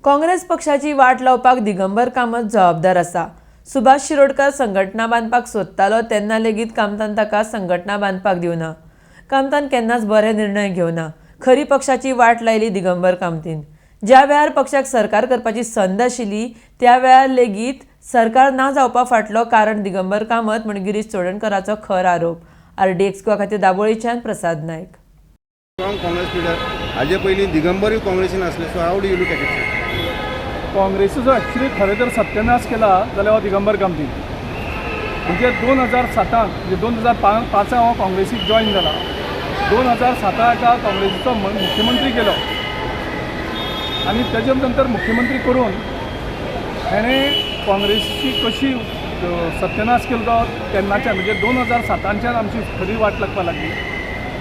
काँग्रेस पक्षाची वाट लावपाक दिगंबर कामत जबाबदार आसा. सुभाष शिरोडकर संघटना बांदपाक सोदतालो तेन्ना लेगीत कामतान ताका संघटना बांदपाक दिवना. कामतान केन्नाच बरे निर्णय घेवना. खरी पक्षाची वाट लायली दिगंबर कामतीन. ज्या वेळार पक्षाक सरकार करपाची संद आशिल्ली त्या वेळार लेगीत सरकार ना जावपा फाटलो कारण दिगंबर कामत म्हूण गिरीश चोडणकराचो खर आरोप. आरडीएक्स गोवा खातीर दाबोळीच्यान प्रसाद नायक. Strong Congress leader. हाजे पयलीं दिगंबरूय काँग्रेसीन आसले. So how do you look at it? काँग्रेसीचो एक्चुली खरें तर सत्यानाश केला जाल्यार हो दिगंबर कामती. म्हणजे 2007 म्हणजे 2005 हांव काँग्रेसीक जॉयन जाला. 2007 एका काँग्रेसीचो मुख्यमंत्री केलो आनी तेजे नंतर मुख्यमंत्री करून हेणें काँग्रेसीची कशी सत्यानाश केलो तो तेन्नाच्यान, म्हणजे 2007 आमची खरी वाट लागपाक लागली.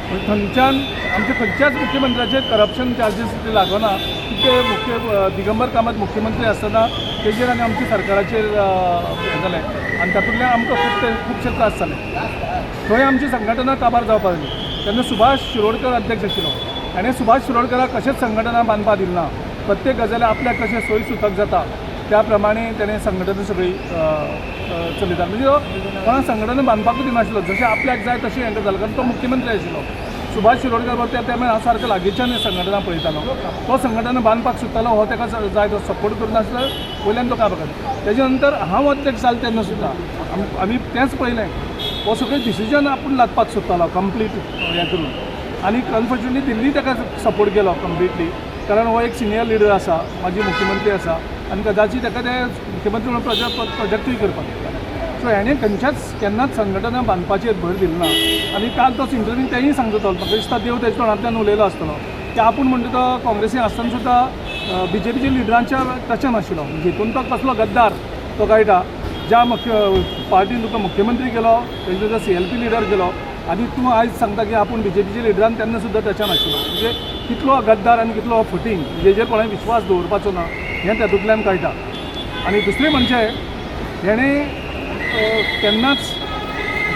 म्हणजे थंयच्यान आमच्या खंयच्याच मुख्यमंत्र्याचेर करप्शन चार्जीस ते लागना तितके मुख्य दिगंबर कामत मुख्यमंत्री आसतना तेजेर आनी आमच्या सरकाराचेर हें जालें आनी तातूंतल्यान आमकां खूब ते खुबशे त्रास जाले. थंय आमची संघटना काबार जावपाक लागली तेन्ना सुभाष शिरोडकर अध्यक्ष आशिल्लो. हाणें सुभाष शिरोडकराक कशेंच संघटना बांदपाक दिली ना. प्रत्येक गजाली आपल्याक कशें सोय सुतक जाता त्या प्रमाणे तेणें संघटना सगळी अ, अ, चलयता. म्हणजे तो कोणाक संघटना बांदपाकूच दिनाशिल्लो. जशें आपल्याक जाय तशें हें जालें, कारण तो मुख्यमंत्री आशिल्लो. सुभाष शिरोडकर बरोबर त्या टायमार हांव सारको लागींच्यान संघटना पळयतालो. तो संघटना बांदपाक सोदतालो, हो ताका जाय तो सपोर्ट करनासलो. वयल्यान तो काबार करता. तेजे नंतर हांव अध्यक्ष जालो तेन्ना सुद्दां आमी तेंच पळयलें. हो सगळें डिसिजन आपूण लादपाक सोदतालो कंप्लीट हें करून आनी अनफॉर्च्युनेटली दिल्ली ताका सपोर्ट केलो कंप्लिटली, कारण हो एक सिनियर लिडर आसा, माजी मुख्यमंत्री आसा आनी कदाचित ताका ते मुख्यमंत्री म्हणून प्रोजेक्टूय करपाक शकता. सो हेणें खंयच्याच केन्नाच संघटना बांदपाचेर भर दिली ना. आनी काल तोच इंटरव्यू तेंय सांगता तो, म्हाका दिसता देव तेच्या तोंडांतल्यान उलयलो आसतलो की आपूण म्हणटा तो काँग्रेसी आसतना सुद्दां बीजेपीच्या लिडरांच्या टचान आशिल्लो. म्हणजे हितून तो कसलो गद्दार तो कळटा. ज्या मुख्य पार्टीन तुका मुख्यमंत्री केलो, तेंचो सीएलपी लिडर केलो आनी तूं आयज सांगता की आपूण बीजेपीच्या लिडरान तेन्ना सुद्दां टचान आशिल्लो, म्हणजे कितलो गद्दार आनी कितलो फटींग, जेजेर कोणाय विश्वास दवरपाचो ना हें तातूंतल्यान कळटा. आनी दुसरें म्हणजे हेणें केन्नाच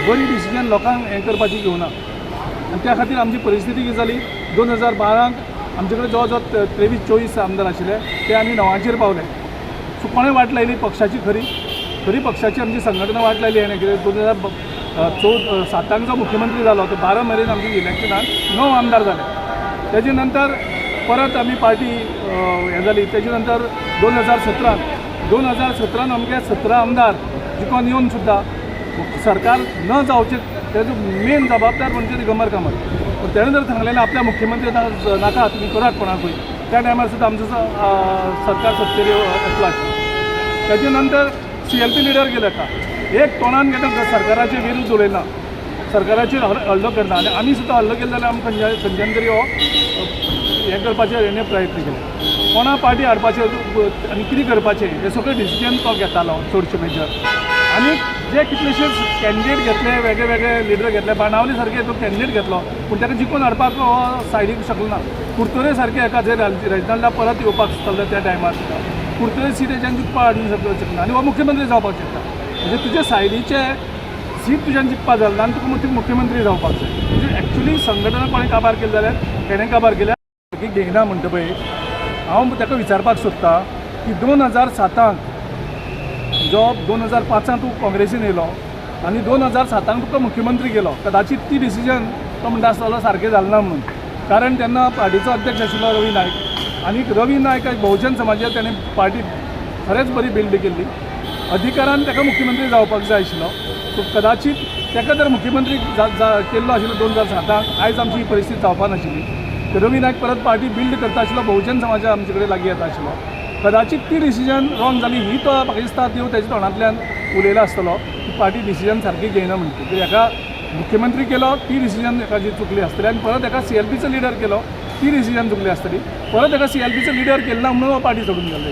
बरी डिसिजन लोकांक हें करपाची घेवना आनी त्या खातीर आमची परिस्थिती कितें जाली, 2012 त आमचे कडेन जवळ जवळ 23 24 आमदार आशिल्ले, ते आमी णवांचेर पावले. सो कोणें वाट लायली पक्षाची? खरी खरी पक्षाची आमची संघटना वाट लायली हेणें. कित्याक 2014 सातांक जो मुख्यमंत्री जालो तो 12 मेरेन आमचे इलेक्शनान णव आमदार जाले. तेजे नंतर परत आमी पार्टी हें जाली. तेजे नंतर 2017 त, 2017 त आमगे 17 आमदार जिखोन येवन सुद्दां सरकार न जावचें तेजो मेन जबाबदार म्हणजे दिगंबर कामत. पूण तेणें जर सांगलें आपल्या मुख्यमंत्री नाका, तुमी करात कोणाकूय, त्या टायमार सुद्दां आमचो सरकार सत्तेर येतलो आशिल्लो. तेजे नंतर सीएलपी लिडर गेले का एक तोंडान केन्ना सरकाराचे विरुद्ध उलयना, सरकाराचेर हल्लो करना. आनी आमी सुद्दां हल्लो केलो जाल्यार आमकां खंयच्यान तरी हो हें करपाचें हेणें प्रयत्न केले. कोणा पार्टी हाडपाचें आनी कितें करपाचें हें सगळें डिसिजन तो घेतालो चडशे मेजर. आनी जे कितलेशेच कॅन्डिडेट घेतले, वेगळे वेगळे लिडर घेतले, बाणावली सारके तो कॅन्डिडेट घेतलो, पूण ताका जिखून हाडपाक हो सायडीक शकलो ना. कुडतरे सारके एका जे रेजिनल्डा परत येवपाक सोदतालो त्या टायमार सुद्दां कुडतरे सीट हेच्यान जिखपाक हाडूंक शकना आनी हो मुख्यमंत्री जावपाक शकता. म्हणजे तुजे सायडीचे सीट तुज्यान जिखपाक जालें ना आनी तुका मुख्यमंत्री जावपाक जाय. म्हणजे एक्चुली संघटना कोणें काबार केली जाल्यार तेणें काबार केल्या. की घेयना म्हणटा पळय, हांव ताका विचारपाक सोदता की 2007 त जो 2005 त तूं काँग्रेसीन येयलो आनी 2007 त तुका मुख्यमंत्री केलो, कदाचीत ती डिसिजन तो म्हणटा आसतलो सारकें जालें ना म्हणून, कारण तेन्ना पार्टीचो अध्यक्ष आशिल्लो रवी नायक आनी रवी नायक एक बहुजन समाजात तेणें पार्टी खरेंच बरी बिल्ड केल्ली. अधिकारान ताका मुख्यमंत्री जावपाक जाय आशिल्लो. सो कदाचीत ताका जर मुख्यमंत्री केल्लो आशिल्लो 2007 त, आयज आमची ही परिस्थिती जावपा नाशिल्ली. रवी नायक परत पार्टी बिल्ड करता आशिल्लो, बहुजन समाजा आमचे कडेन लागीं येता आशिल्लो. कदाचीत ती डिसिजन रॉंग जाली ही तो म्हाका दिसता देव तेच्या तोंडांतल्यान उलयला आसतलो की पार्टी डिसिजन सारकी घेयना म्हणटा. की हेका मुख्यमंत्री केलो ती डिसिजन एकाची चुकली आसतली आनी परत एका सीएलपीचो लिडर केलो ती डिसिजन चुकली आसतली. परत एका सीएलपीचो लिडर केलो ना म्हणून हो पार्टी सोडून गेलो.